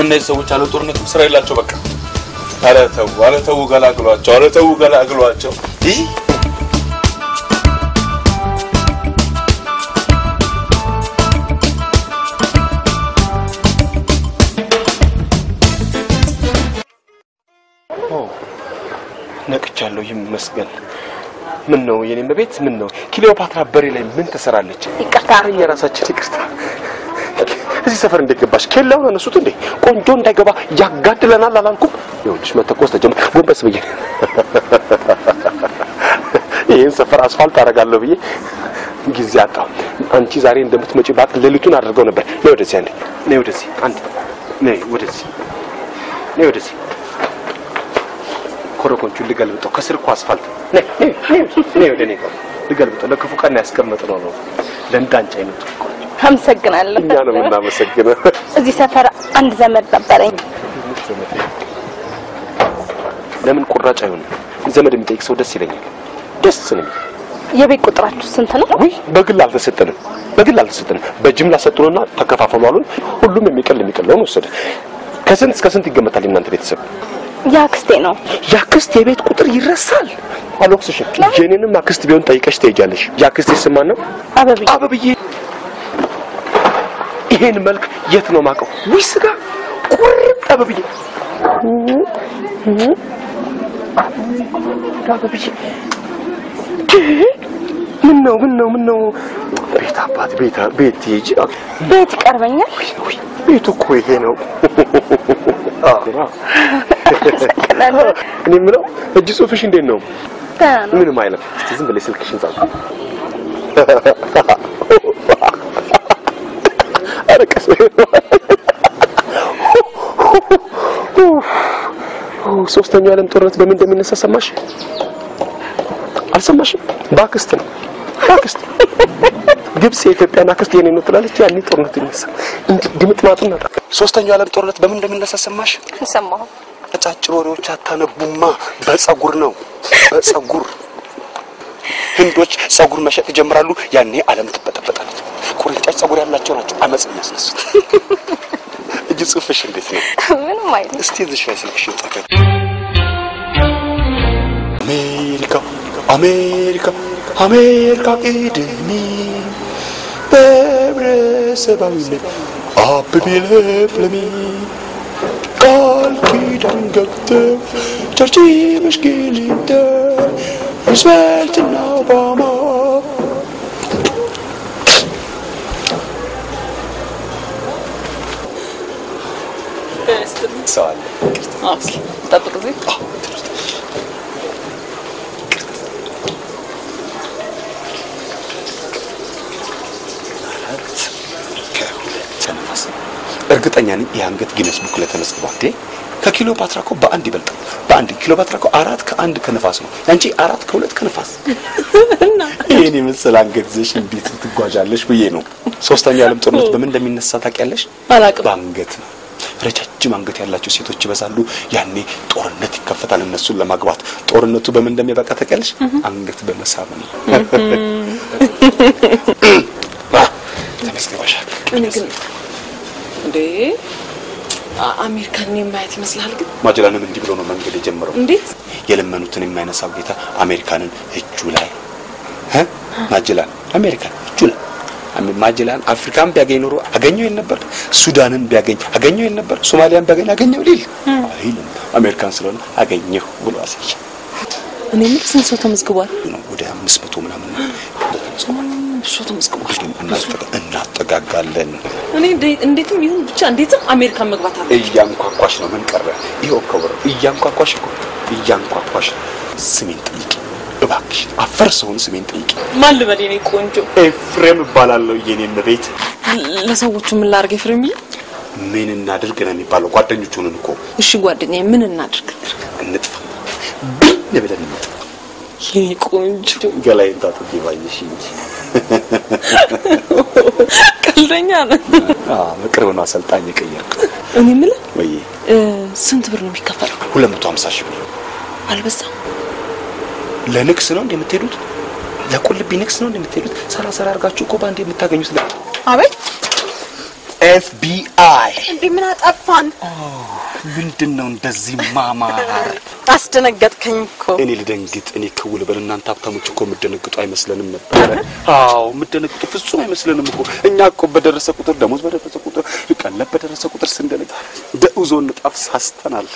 እነዚህ ሰዎች አለ ጦርነቱ ስራ የላቸው በቃ። ኧረ ተው፣ ኧረ ተው ገላግሏቸው፣ ኧረ ተው ገላግሏቸው። ይህ ነቅቻለሁ፣ ይመስገን። ምን ነው የኔ እመቤት? ምን ነው ክሊዮፓትራ በሬ ላይ ምን ትሰራለች? ይቅርታ፣ እኛ ራሳችን ይቅርታ። እዚህ ሰፈር እንዴት ገባሽ? ኬላውን አነሱት እንዴ? ቆንጆ እንዳይገባ ያጋድለናል አላልኩም? ይኸውልሽ መተኮስ ተጀመረ። ጎንበስ ብዬ ይህን ሰፈር አስፋልት አደርጋለሁ ብዬ ጊዜ አጣሁ። አንቺ ዛሬ እንደምትመጪ ባቅ ሌሊቱን አድርገው ነበር። ነይ ወደዚህ አንዴ፣ ነይ ወደዚህ አንዴ፣ ነይ ወደዚህ፣ ነይ ወደዚህ። ኮረኮንቹን ልገልብጠው። ከስር እኮ አስፋልት። ነይ ነይ ነይ ወደ እኔ ጋር ልገልብጠው። ለክፉ ቀን ያስቀመጥነው ነው ለእንዳንቺ አይነቱ። አመሰግናለሁ። እኛ ነው የምናመሰግነው። እዚህ ሰፈር አንድ ዘመድ ነበረኝ። ለምን ቁራጭ አይሆንም? ዘመድ የሚጠይቅ ሰው ደስ ይለኛል። ደስ ነው። የቤት ቁጥራችሁ ስንት ነው? ውይ በግል አልተሰጠንም፣ በግል አልተሰጠንም። በጅምላ ሰጡንና ተከፋፈሉ አሉን። ሁሉም የሚቀል የሚቀለውን ወሰደ። ከስንት እስከ ስንት ይገመታል የእናንተ ቤተሰብ? የአክስቴ ነው። የአክስት የቤት ቁጥር ይረሳል? አልወቅስሽም። የኔንም አክስት ቢሆን ጠይቀሽ ትሄጃለሽ። የአክስቴ ስም ማን ነው? አበብዬ። አበብዬ። ይሄን መልክ የት ነው ማቀው? ውይ ስጋ ቁርጥ አበብዬ፣ አበብዬ። ምን ነው ምን ነው ምን ነው? ቤት አባት ቤት ቤት ትሄጂ? ቤት ይቀርበኛል። ቤቱ እኮ ይሄ ነው። እኔ የምለው እጅ ጽሁፍሽ እንዴት ነው? ምንም አይልም። እስቲ ዝም ብለሽ ስልክሽን ጻፍ። ኧረ ቀስ በይ። ሶስተኛው የዓለም ጦርነት በምን እንደሚነሳ ሰማሽ? አልሰማሽም? በአክስት ነው፣ በአክስት። ግብጽ የኢትዮጵያን አክስት የኔ ነው ትላለች። ያኔ ጦርነቱ ይነሳል። እንጂ ድምጥማጡን እናጣ። ሶስተኛው የዓለም ጦርነት በምን እንደሚነሳ ሰማሽ? አልሰማሁም። አጫጭር ወሬዎች አታነቡማ። በጸጉር ነው፣ በጸጉር። ህንዶች ጸጉር መሸጥ ይጀምራሉ። ያኔ ዓለም ትበጠበጣለች። ቁርንጫጭ ጸጉር ያላቸው ናቸው አመጽ የሚያስነሱት። እጅ ጽሁፍሽ እንዴት ነው? ምንም አይልም። እስቲ እዚህ ላይ ስልክሽን ጻፊ። አሜሪካ አሜሪካ አሜሪካ ቅድሚ በህብረተሰባዊነት አብቢ ለምለሚ ቃል ኪዳን ገብተው ቸርችል ክሊንተን ሩዝቬልትና ኦባማ። ሰው አለ። ጠብቅ እዚህ። አራት ከሁለት ተነፋስ። እርግጠኛ ነኝ የአንገት ጊነስ ቡክ ላይ ተመዝግቧል። እንዴ ከኪሎፓትራ እኮ በአንድ ይበልጣል። በአንድ ኪሎፓትራ እኮ 4 ከ1 ከነፋስ ነው። ያንቺ 4 ከ2 ከነፋስ። ይሄን የመሰለ አንገት ይዘሽ እንዴት ትጓዣለሽ ብዬ ነው። ሶስተኛው የዓለም ጦርነት በምን እንደሚነሳ ታውቂያለሽ? አላውቅም። በአንገት ነው። ረጃጅም አንገት ያላቸው ሴቶች ይበዛሉ። ያኔ ጦርነት ይከፈታል እነሱን ለማግባት። ጦርነቱ በምን እንደሚበቃ ታውቂያለሽ? አንገት በመሳብ ነው። ተመዝግበሻል። እኔ ግን እንዴ አሜሪካን የማያት ይመስላል። ግን ማጀላንም እንዲህ ብሎ ነው መንገድ የጀመረው። እንዴት? የለመኑትን የማይነሳው ጌታ አሜሪካንን እጁ ላይ ማጀላን አሜሪካን እጁ ላይ ማጀላን አፍሪካን ቢያገኝ ኖሮ አገኘው ይል ነበር። ሱዳንን ቢያገኝ አገኘው ይል ነበር። ሶማሊያን ቢያገኝ አገኘው ሊል አይልም። አሜሪካን ስለሆነ አገኘሁ ብሎ አሳየ። እኔ የምልህ ስንት ሰው ተመዝግቧል? ወደ 500 ምናምን ብዙ ተመዝግቧል። እናጠጋጋለን። እኔ እንዴትም ይሁን ብቻ እንዴትም አሜሪካን መግባት አለ። እያንኳኳሽ ነው። ምን ቀረ? ይኸው እኮ ብር እያንኳኳሽ እኮ እያንኳኳሽ ነው። ስሜን ጠይቂ እባክሽ፣ አፈር ሰውን ስሜን ጠይቂ። ማን ልበል የኔ ቆንጆ? ኤፍሬም እባላለሁ የኔ እመቤት። ለሰዎቹ ምን ላድርግ ኤፍሬምዬ? ምን እናድርግ ነው የሚባለው? ጓደኞች ሆነን እኮ። እሺ ጓደኛዬ ምን እናድርግ? እንጥፋ፣ ብን ብለን እንጥፋ። የኔ ቆንጆ ገላዬን ታጥቤ ባየሽ እንጂ። ቀልደኛ ነህ። አዎ በቅርብ ነው አሰልጣኝ የቀየርኩት። እኔ የምልህ ወይ ስንት ብር ነው የሚከፈለው? 250 ሺህ ብር። አልበዛም? ለንግስ ነው እንደምትሄዱት? ለቁልቢ ንግስ ነው እንደምትሄዱት? ሰራ ሰራ አድርጋችሁ እኮ በአንዴ የምታገኙት ነው። አቤት FBI እንዴ ምን አጠፋን? ምንድነው እንደዚህ ማማር? አስደነገጥከኝ እኮ። እኔ ልደንግጥ? እኔ ክውል በል። እናንተ ሀብታሞች እኮ የምትደነግጡ አይመስለንም ነበር። አዎ የምትደነግጡ ፍጹም አይመስለንም እኮ። እኛ እኮ በደረሰ ቁጥር ደሞዝ በደረሰ ቁጥር ቀለብ በደረሰ ቁጥር ስንደነግጥ ደኡዞን ንጣፍ ሳስተናል።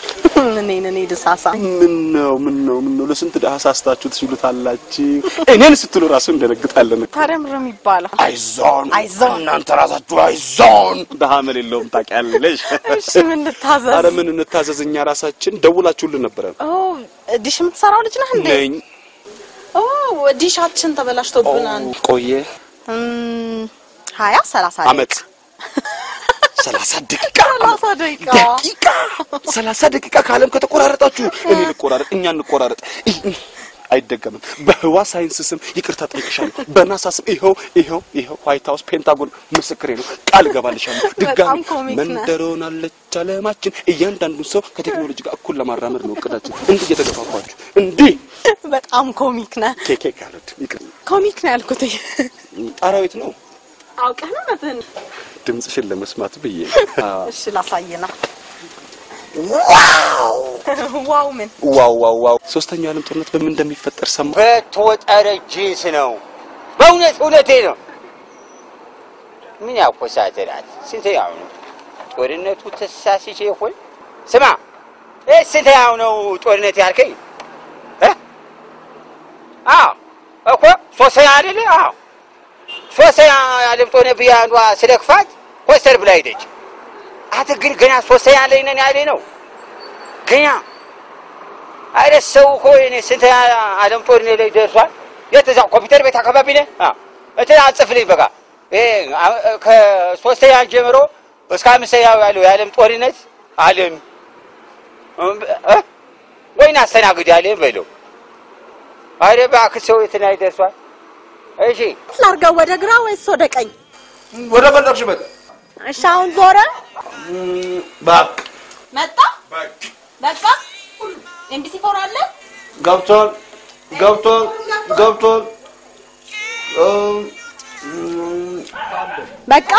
እኔን ድሳሳ ምነው ምነው ምነው ለስንት ድሀ ሳስታችሁ ትችሉታላችሁ። እኔን ስትሉ ራሱ እንደነግጣለን። ታዲያ ምንድን ነው የሚባለው? አይዞን አይዞን፣ እናንተ ራሳችሁ አይዞን። ድሀ መል የለውም ታውቂያለሽ። እሺ ምን እንታዘዝ? ኧረ ምን እንታዘዝ? እኛ ራሳችን ደውላችሁልን ነበረ። ኦ ዲሽ የምትሰራው ልጅ ነህ እንዴ? ነኝ። ኦ ዲሻችን ተበላሽቶብናል። ቆየ 20 30 አመት 30 ደቂቃ 30 ደቂቃ ደቂቃ 30 ደቂቃ ከዓለም ከተቆራረጣችሁ እኔ ልቆራረጥ፣ እኛ እንቆራረጥ። አይደገምም። በህዋ ሳይንስ ስም ይቅርታ ጠይቅሻለሁ። በናሳ ስም ይኸው ይኸው ይኸው ዋይት ሃውስ ፔንታጎን ምስክሬ ነው። ቃል እገባልሻለሁ። ድጋሚ መንደር ሆናለች ዓለማችን። እያንዳንዱን ሰው ከቴክኖሎጂ ጋር እኩል ለማራመድ ነው እቅዳችን። እንዲህ እየተገፋፋችሁ እንዲህ። በጣም comic ነህ። ኬክ አልወድም። ይቅር comic ነው ያልኩት። አራዊት ነው። አውቀህ ነው መተን ድምጽሽን ለመስማት ብዬ። እሺ ላሳየና። wow wow ምን wow wow wow። ሶስተኛው ዓለም ጦርነት በምን እንደሚፈጠር ሰማ። በተወጠረ ጂንስ ነው። በእውነት እውነቴ ነው። ምን ያኮሳትራል? ስንተኛው ነው ጦርነቱ? ተሳስቼ ይሆን? ስማ ስንተኛው ነው ጦርነት ያልከኝ? አዎ እኮ ሶስተኛ አይደለ? አዎ ሶስተኛ ዓለም ጦርነት ብዬ አንዷ ስለክፋት ኮስተር ብላ ሄደች። አንተ ግን ገና ሶስተኛ ላይ ነን ያለኝ ነው ገና። አረ ሰው እኮ እኔ ስንተኛ ዓለም ጦርነት ላይ ደርሷል። የት እዛ ኮምፒውተር ቤት አካባቢ ነህ? እንትን አጽፍልኝ በቃ ከሶስተኛ ጀምሮ እስከ አምስተኛው ያለው የዓለም ጦርነት ዓለም ወይን አስተናግዳለን በለው። አረ እባክህ ሰው የት ላይ ደርሷል? እሺ ላድርገው ወደ ግራ ወይስ ወደ ቀኝ? ወደ ፈለግሽበት። እሺ አሁን ዞረ። በቃ መጣ። በቃ MBC 4 አለ። ገብቷል ገብቷል ገብቷል። በቃ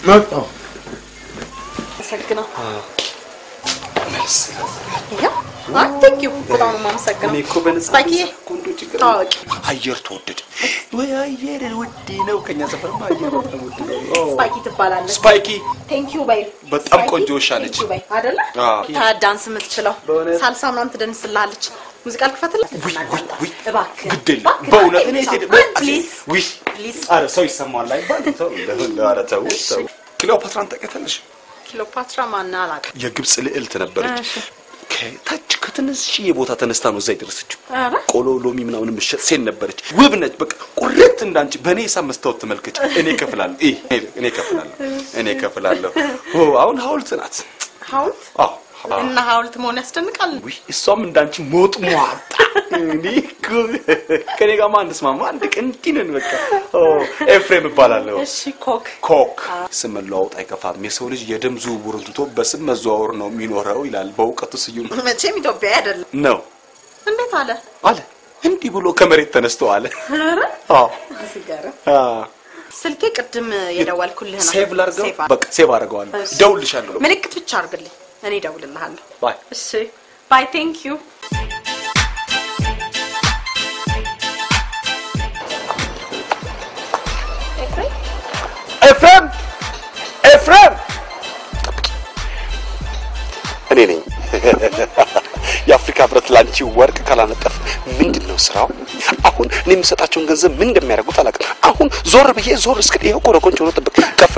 መጣ። አመሰግናለሁ። አይ thank you በጣም ነው የማመሰግነው። እኔ እኮ በነፃ ታዋቂ አየር ተወደደ ወይ? አየር ውድ ነው። ከኛ ሰፈርማ አየር በጣም ውድ ነው። ስፓይኪ ትባላለች። ስፓይኪ thank you በይ። በጣም ቆንጆ ውሻ ነች አይደለ? ዳንስ የምትችለው ሳልሳ ምናምን ትደንስልሃለች። ሙዚቃ ልክፈትልህ? እባክህ ግድ የለም በእውነት እኔ please ውይ please። ኧረ ሰው ይሰማዋል አይባልም። ሰው ኧረ ተው ተው። ክሊዮፓትራን ታውቂያታለሽ? ክሊዮፓትራ ማን አላውቅም። የግብፅ ልዕልት ነበረች። ከታች ከትንሽዬ ቦታ ተነስታ ነው እዛ የደረሰችው። ቆሎ ሎሚ ምናምን የምትሸጥ ሴት ነበረች። ውብ ነች። በቃ ቁርጥ እንዳንቺ በእኔ ሂሳብ መስታወት ትመልከች። እኔ እከፍላለሁ፣ እኔ እከፍላለሁ፣ እኔ እከፍላለሁ። አሁን ሐውልት ናት። ሐውልት? አዎ። እና ሐውልት መሆን ያስደንቃል። ውይ እሷም እንዳንቺ ሞጥ ሟጣ። እኔ እኮ ከኔ ጋርማ አንስማማ። አንድ ቀን እንዲህ ነን በቃ። ኤፍሬም እባላለሁ። እሺ ኮክ ኮክ። ስም መለዋወጥ አይከፋም። የሰው ልጅ የደም ዝውውሩን ትቶ በስም መዘዋወር ነው የሚኖረው ይላል በእውቀቱ ስዩም። መቼም ኢትዮጵያዊ አይደለም ነው። እንዴት አለ አለ እንዲህ ብሎ ከመሬት ተነስቶ አለ። አዎ ሲገርም። ስልኬ ቅድም የደወልኩልህ ነው። save ላድርገው? በቃ save አደርገዋለሁ። እደውልልሻለሁ። ምልክት ብቻ አድርግልኝ፣ እኔ እደውልልሃለሁ። bye። እሺ bye። thank you። ኤፍሬም ኤፍሬም፣ እኔ ነኝ። የአፍሪካ ህብረት ላንቺ ወርቅ ካላነጠፍ ምንድን ነው ስራው? አሁን እኔ የምሰጣቸውን ገንዘብ ምን እንደሚያደርጉት አላውቅም። አሁን ዞር ብዬ ዞር እስክል ይኸው ኮረኮንች ሆኖ ጥብቅ ከፍ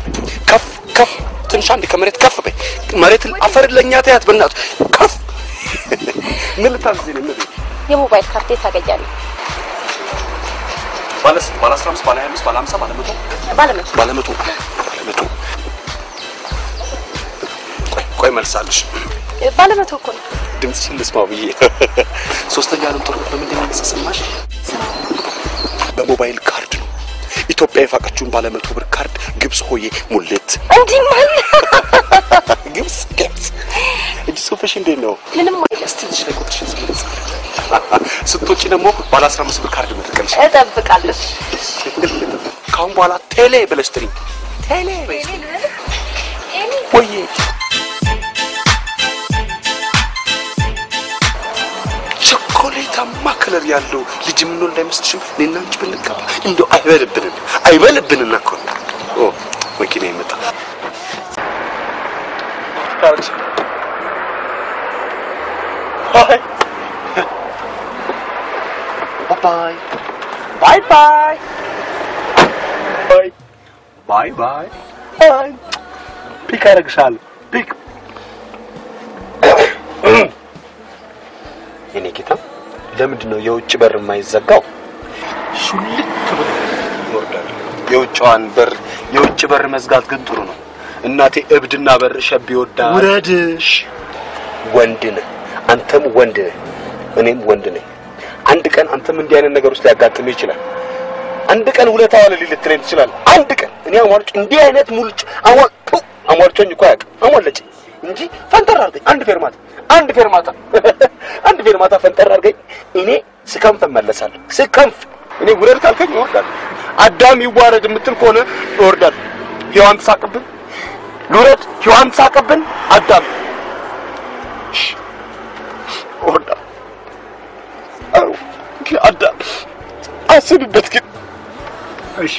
ከፍ ከፍ ትንሽ አንዴ ከመሬት ከፍ በይ። መሬት አፈር ለኛ ተያት በእናቱ ከፍ። ምን ልታዝዝ ነው? የሞባይል ካርድ ታገኛለህ? ባለ 15 ባለ 25 ባለ 50 ባለ 100 ባለ 100 ባለ 100 ባለ 100። ቆይ ቆይ መልሳለሽ። ባለ 100 እኮ ነው። ድምፅሽን ልስማው ብዬ። ሶስተኛ ዓለም ጦርነት በምን እንደሚነሳ ሰማሽ? በሞባይል ካርድ ነው። ኢትዮጵያ የፋቀችውን ባለ 100 ብር ካርድ ግብጽ ሆዬ ሙሌት እንዲህ ማን ግብጽ ግብጽ። እጅ ጽሁፍሽ እንዴት ነው? ምንም አይልም። እስቲ እዚህ ላይ ቁጥርሽን ጽፈሽ ስትወጪ ደግሞ ባለ 15 ብር ካርድ መጥቀልሽ እጠብቃለሁ። ካሁን በኋላ ቴሌ ብለሽ ጥሪኝ። ቴሌ በይ ወይዬ። ቸኮሌታማ color ያለው ልጅ የምንወልድ አይመስልሽም? እኔና አንቺ ብንጋባ እንደው አይበልብንም አይበልብንና እኮ ነው። ኦ መኪና ይመጣ። Bye bye bye bye bye bye bye። Pick አደርግሻለሁ pick። የኔ ጌታ ለምንድን ነው የውጭ በር የማይዘጋው? ሹልክ ብሎ ይወርዳል። የውጭዋን በር የውጭ በር መዝጋት ግን ጥሩ ነው። እናቴ እብድና በር ሸብ ይወዳል። ውረድሽ። ወንድ ነህ አንተም ወንድ ነህ እኔም ወንድ ነኝ። አንድ ቀን አንተም እንዲህ አይነት ነገር ውስጥ ሊያጋጥምህ ይችላል። አንድ ቀን ውለታ ዋለልኝ ልትለኝ ትችላለህ። አንድ ቀን እኔ አሟልጭ እንዲህ አይነት ሙልጭ አሟልጮኝ እኮ አያውቅም። አሟለጭ እንጂ ፈንጠር አድርገኝ አንድ ፌርማታ አንድ ፌርማታ አንድ ፌርማታ ፈንጠር አድርገኝ እኔ ስከንፍ እመለሳለሁ። ስከንፍ እኔ ውረድ ካልከኝ እወርዳለሁ። አዳም ይዋረድ የምትል ከሆነ እወርዳለሁ። ሔዋን ትሳቅብን ልውረድ፣ ሔዋን ትሳቅብን አዳም እወርዳለሁ። አዳም አስብበት ግን እሺ።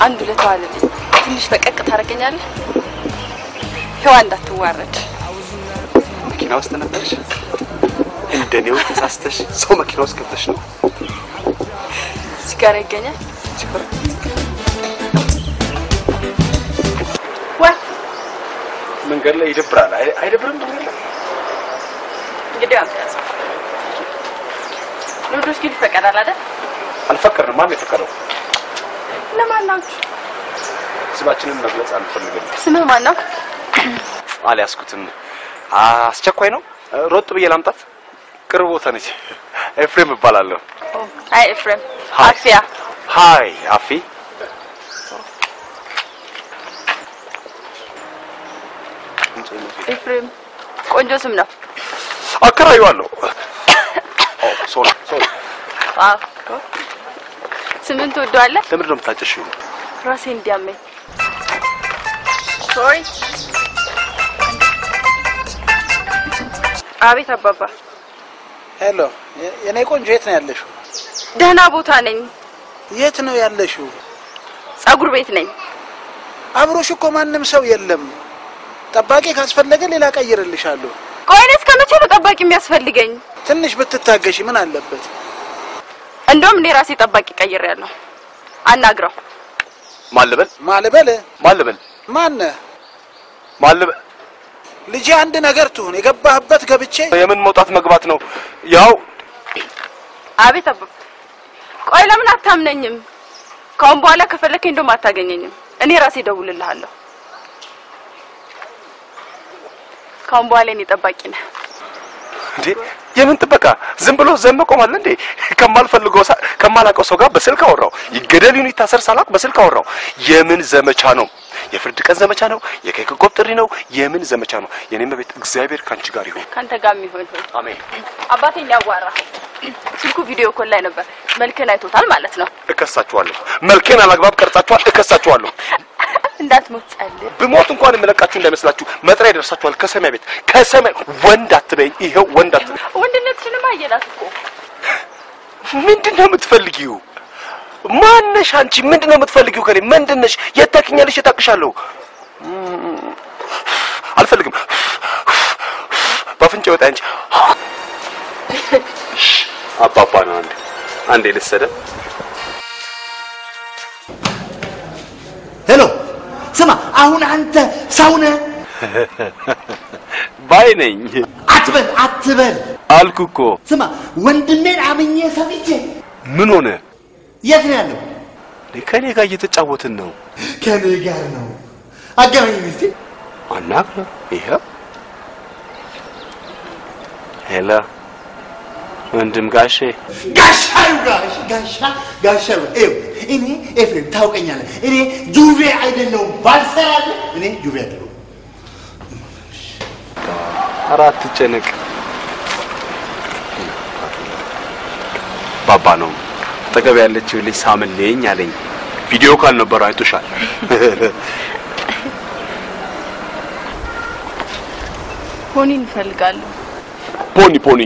አንድ ሁለት ዋለልኝ። ትንሽ ፈቀቅ ታደርገኛለህ? ሔዋን እንዳትዋረድ። መኪና ውስጥ ነበርሽ? እንደኔው ተሳስተሽ ሰው መኪና ውስጥ ገብተሽ ነው? ሲጋራ ይገኛል። ወይ መንገድ ላይ ይደብራል። አይደብርም? መንገድ ላይ እንግዲህ አንተ ያዘው። ለወንዶች ግን ይፈቀዳል አይደል? አልፈቀድንም። ማን የፈቀደው? ለማን ናችሁ? ስማችንን መግለጽ አንፈልግም። ስምህ ማን ነው? አልያዝኩትም። አስቸኳይ ነው። ሮጥ ብዬ ላምጣት። ቅርብ ቦታ ነች። ኤፍሬም እባላለሁ። Hi ኤፍሬም። አፊያ። Hi አፊ። ኤፍሬም ቆንጆ ስም ነው። አከራየዋለሁ። Sorry sorry። Wow ስምን ትወደዋለህ? ለምንድን ነው የምታጨሺው? ራሴ እንዲያመኝ። Sorry። አቤት አባባ። Hello የኔ ቆንጆ፣ የት ነው ያለሽው? ደህና ቦታ ነኝ። የት ነው ያለሽው? ፀጉር ቤት ነኝ። አብሮሽ እኮ ማንም ሰው የለም። ጠባቂ ካስፈለገ ሌላ ቀይርልሻለሁ። ቆይ እኔ እስከ መቼ ነው ጠባቂ የሚያስፈልገኝ? ትንሽ ብትታገሺ ምን አለበት? እንደውም እኔ ራሴ ጠባቂ ቀይሬያለሁ። አናግረው። ማን ልበል? ማን ልበል? ማን ልበል? ማነህ? ማን ልበል? ልጄ አንድ ነገር ትሁን፣ የገባህበት ገብቼ። የምን መውጣት መግባት ነው? ያው አቤት አባ። ቆይ ለምን አታምነኝም? ከአሁን በኋላ ከፈለከኝ እንደውም አታገኘኝም። እኔ ራሴ እደውልልሃለሁ። ከአሁን በኋላ እኔ ጠባቂ ነህ። እንዴ የምን ጥበቃ? ዝም ብሎ ዘም ቆማል እንዴ? ከማልፈልገው ከማላውቀው ሰው ጋር በስልክ አወራው። ይገደል ይሁን ይታሰር ሳላውቅ በስልክ አወራው። የምን ዘመቻ ነው? የፍርድ ቀን ዘመቻ ነው? የቀይ ኮከብ ጥሪ ነው? የምን ዘመቻ ነው? የኔም ቤት እግዚአብሔር ካንቺ ጋር ይሁን። ካንተ ጋር ይሁን። አሜን። አባቴ ሊያዋራ ስልኩ video call ላይ ነበር። መልኬን አይቶታል ማለት ነው። እከሳችኋለሁ። መልኬን አላግባብ ቀርጻችኋል። እከሳችኋለሁ። እንዳትሞት ጸልይ። ብሞት እንኳን የምለቃችሁ እንዳይመስላችሁ። መጥሪያ ይደርሳችኋል ከሰማይ ቤት። ከሰማይ ወንድ አትበይኝ። ይሄው ወንድ አትበይኝ። ወንድነትሽንማ አየናት እኮ። ምንድነው የምትፈልጊው? ማነሽ አንቺ? ምንድነው የምትፈልጊው ከኔ? ምንድነሽ? የት ታውቂኛለሽ? የት አውቅሻለሁ? አልፈልግም። በአፍንጫ ይወጣ እንጂ። አባባ ነው። አንዴ ልሰደብ። Hello ስማ፣ አሁን አንተ ሰው ነህ? ባይ ነኝ። አትበል አትበል አልኩ እኮ። ስማ፣ ወንድሜን አምኜ ሰምቼ። ምን ሆነ? የት ነው ያለው? ከኔ ጋር እየተጫወትን ነው። ከኔ ጋር ነው? አገናኘኝ እስቲ። አናግረው። ይኸው። Hello ወንድም ጋሼ። ጋሻዩ ጋሽ ጋሻ ጋሻዩ ይኸው፣ እኔ ኤፍሬም ታውቀኛለህ። እኔ ጁቬ አይደለሁም፣ ባልሰራልህ እኔ ጁቬ አይደለሁም። ኧረ አትጨነቅ። ባባ ነው አጠገብ ያለችው ልጅ ሳምልኝ አለኝ። Video call ነበር፣ አይቶሻል። ፖኒ እንፈልጋለሁ። ፖኒ ፖኒ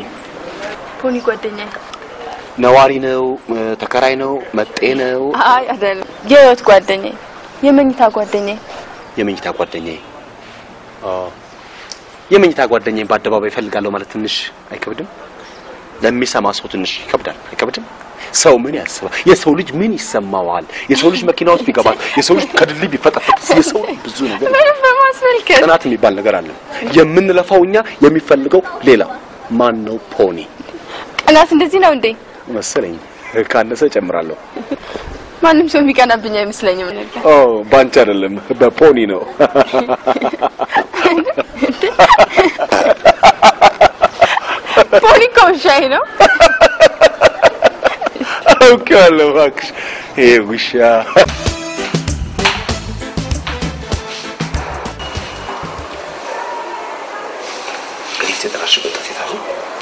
ፖኒ ጓደኛዬ። ነዋሪ ነው፣ ተከራይ ነው፣ መጤ ነው? አይ አይደለም፣ የህይወት ጓደኛዬ፣ የመኝታ ጓደኛዬ። የመኝታ ጓደኛዬ? አዎ፣ የመኝታ ጓደኛዬ በአደባባይ እፈልጋለሁ ማለት ትንሽ አይከብድም? ለሚሰማ ሰው ትንሽ ይከብዳል። አይከብድም? ሰው ምን ያስባል? የሰው ልጅ ምን ይሰማዋል? የሰው ልጅ መኪና ውስጥ ቢገባል፣ የሰው ልጅ ከድልድይ ቢፈጠፈጥ፣ የሰው ልጅ ብዙ ነገር ምንም በማስመልከት ጥናት የሚባል ነገር አለ። የምንለፋው እኛ፣ የሚፈልገው ሌላ። ማን ነው ፖኒ? ቅናት እንደዚህ ነው እንዴ? መሰለኝ። ካነሰ እጨምራለሁ። ማንም ሰው የሚቀናብኝ አይመስለኝም ነበር። ኦ ባንቺ አይደለም፣ በፖኒ ነው። ፖኒ እኮ ውሻዬ ነው። አውቄዋለሁ እባክሽ፣ ይሄ ውሻ። ሊፍት የጠራሽበት ሴት አለ።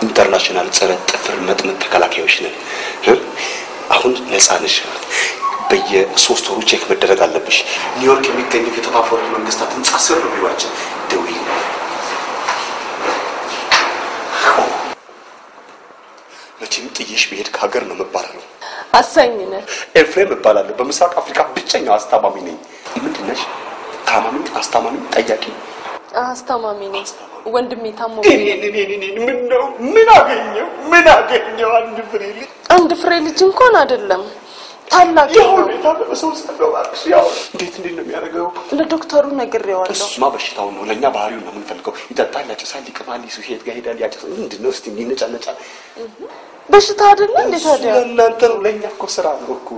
International ጸረ ጥፍር መጥመጥ ተከላካዮች ነን። አሁን ነፃ ነሽ። በየሶስት ወሩ check መደረግ አለብሽ። ኒውዮርክ የሚገኘው የተባበሩት መንግስታት ህንጻ ስር ነው ቢሯችን። ደውይ። መቼም ጥዬሽ ብሄድ ከሀገር ነው የምባረረው። አሳኝ ነህ። ኤፍሬም እባላለሁ። በምስራቅ አፍሪካ ብቸኛው አስታማሚ ነኝ። ምንድን ነሽ? ታማሚ፣ አስታማሚ፣ ጠያቂ? አስታማሚ ነኝ። ወንድሜ ታሞ ምን ነው? ምን አገኘው? ምን አገኘው? አንድ ፍሬ ልጅ። አንድ ፍሬ ልጅ እንኳን አይደለም፣ ታላቅ ያው የታመመ ሰው ሳለው እባክሽ፣ ያው እንዴት እንዴት ነው የሚያደርገው? ለዶክተሩ ነግሬዋለሁ። እሱማ በሽታውን ነው፣ ለእኛ ባህሪውን ነው የምንፈልገው። ይጠጣል፣ ያጨሳል፣ ይቅማል፣ ሴት ጋር ይሄዳል፣ ያጨሳል። ምንድን ነው እስኪ ይነጫነጫል። በሽታ አይደለ እንዴ ታዲያ? ለእናንተ ነው፣ ለእኛ እኮ ስራ ነው እኮ።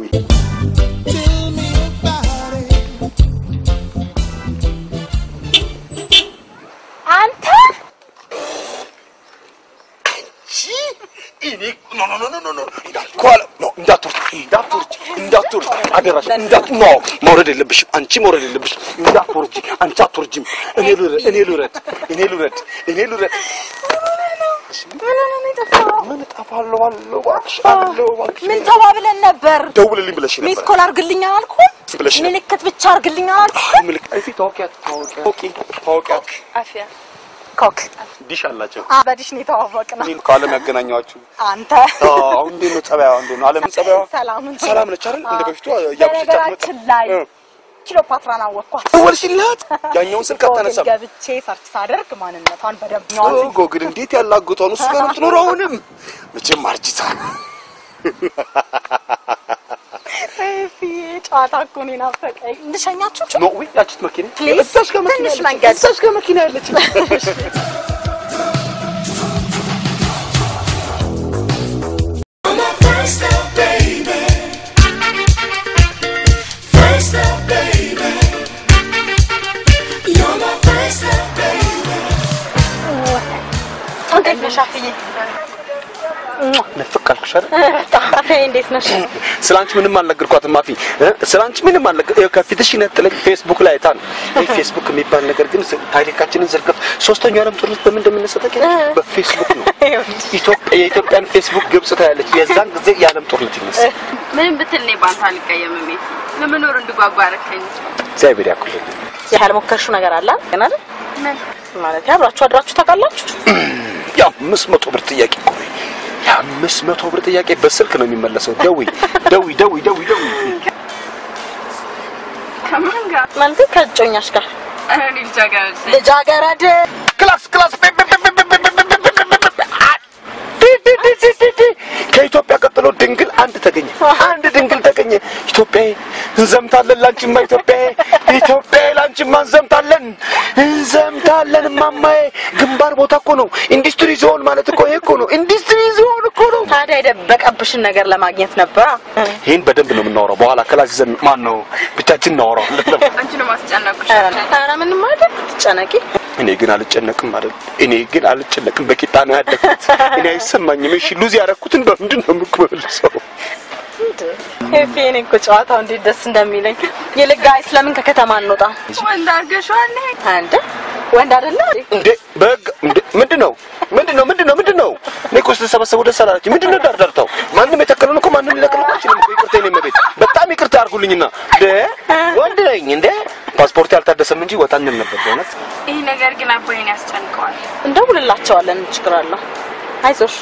አንተ አንቺ እኔ no no no no no እንዳትኳለ no እንዳትወርጂ እንዳትወርጂ እንዳትወርጂ አደራሽ እንዳት no መውረድ የለብሽም አንቺ፣ መውረድ የለብሽም። እንዳትወርጂ አንቺ፣ አትወርጂም። እኔ ልውረድ እኔ ልውረድ እኔ ልውረድ እኔ ልውረድ። ምን ሆነህ ነው የጠፋኸው? ምን እጠፋለሁ? አለሁ እባክሽ፣ አለሁ እባክሽ። ምን ተባብለን ነበር? ደውልልኝ ብለሽ ነበር። Missed call አድርግልኝ አላልኩም? ብለሽ ነበር። ምልክት ብቻ አድርግልኝ አላልኩም? ምልክት እዚህ ታወቂያት ታወቂያት ታወቂያት አፍያ ኮክ ዲሽ አላቸው። በዲሽ ነው የተዋወቅነው። እኔን ከዓለም ያገናኘኋችሁ አንተ። አሁን እንዴት ነው ጸባይዋ? እንዴት ነው ዓለም ጸባይዋ? ሰላም ሰላም ነች አይደል? እንደ በፊቱ እያበሸቻት መጣ። በነገራችን ላይ ኪሎፓትራን አወቅኳት። ደወልሽላት? ያኛውን ስልክ አታነሳም። ጎግል ገብቼ search ሳደርግ ማንነቷን በደንብ ነው። ጎግል እንዴት ያላግቷን እሱ ጋር ነው የምትኖረው። አሁንም መቼም አርጅታ። ኤፊ ጨዋታ እኮ ነው የናፈቀኝ። እንሸኛችሁ? No ወይ ያቺት መኪና Please፣ እዛች ጋር መኪና ትንሽ ያለች፣ መንገድ። እዛች ጋር መኪና ያለች። First up, baby. First up, baby. You're my first up, baby. እንዴት ነሽ አፍዬ? ንፍቅ አልኩሽ አይደል? አፍዬ እንዴት ነሽ? ስለ አንቺ ምንም አልነገርኳትም አፊ። ስለ አንቺ ምንም አልነገር ከፊትሽ ነጥለኝ ፌስቡክ ላይ አይታ ነው። ይሄ ፌስቡክ የሚባል ነገር ግን ታሪካችንን ዘርግፍ። ሶስተኛው ዓለም ጦርነት በምን እንደሚነሳ ታውቂያለሽ? በፌስቡክ ነው። ኢትዮጵያ የኢትዮጵያን ፌስቡክ ግብጽ ታያለች። የዛን ጊዜ የዓለም ጦርነት ይነሳል። ምንም ብትል እኔ ባንተ አልቀየምም። ኤፊ ለመኖር እንድጓጓ አደረከኝ። እግዚአብሔር ያክብርልኝ። ያልሞከርሽው ነገር አለ አይደል? ምን ማለት አብራችሁ አድራችሁ ታውቃላችሁ? የ500 ብር ጥያቄ እኮ ነው። የ500 ብር ጥያቄ በስልክ ነው የሚመለሰው። ደውይ ደውይ ደውይ ደውይ ደውይ። ከማን ጋር? ማለት ከእጮኛሽ ጋር። ኧረ እኔ ልጃገረድ ነኝ። ልጃገረድ ክላስ ክላስ። ከኢትዮጵያ ቀጥሎ ድንግል አንድ ተገኘ። አንድ ድንግል ተገኘ። ኢትዮጵያዬ እንዘምታለን ላንቺማ፣ ኢትዮጵያዬ፣ ኢትዮጵያዬ ላንቺማ እንዘምታለን፣ እንዘምታለን ማማዬ። ግንባር ቦታ እኮ ነው። ኢንዱስትሪ ዞን ማለት እኮ ይሄ እኮ ነው። ኢንዱስትሪ ዞን እኮ ነው። ታዲያ የደበቀብሽን ነገር ለማግኘት ነበር። ይሄን በደንብ ነው የምናወራው። በኋላ class ይዘን ማን ነው ብቻችን እናወራዋለን። አንቺ ነው ማስጨነቅሽ። ኧረ ምንም አይደል፣ ትጨነቂ። እኔ ግን አልጨነቅም አይደል? እኔ ግን አልጨነቅም። በቂጣ ነው ያደግኩት። እኔ አይሰማኝም። እሺ lose ያደረኩትን በምንድን ነው የምመልሰው? ኤፊ፣ እኔ እኮ ጨዋታው እንዴት ደስ እንደሚለኝ። ይልቅ guys ለምን ከከተማ እንወጣ? ወንድ አድርገሽዋል። አንድ ወንድ አይደለ እንዴ? በግ እንዴ? ምንድን ነው ምንድን ነው ምንድን ነው ምንድን ነው? እኔ እኮ ስትሰበሰቡ ደስ አላለችኝ። ምንድን ነው ዳርዳርታው? ማንም የተከለውን እኮ ማንም ሊነቅል እኮ አይችልም እኮ። ይቅርታ የኔ እመቤት፣ በጣም ይቅርታ አድርጉልኝና እንዴ ወንድ ነኝ እንዴ? ፓስፖርት ያልታደሰም እንጂ ወጣ እንል ነበር በእውነት። ይህ ነገር ግን አባዬን ያስጨንቀዋል። እንደውልላቸዋለን። ምን ችግር አለው? አይዞሽ።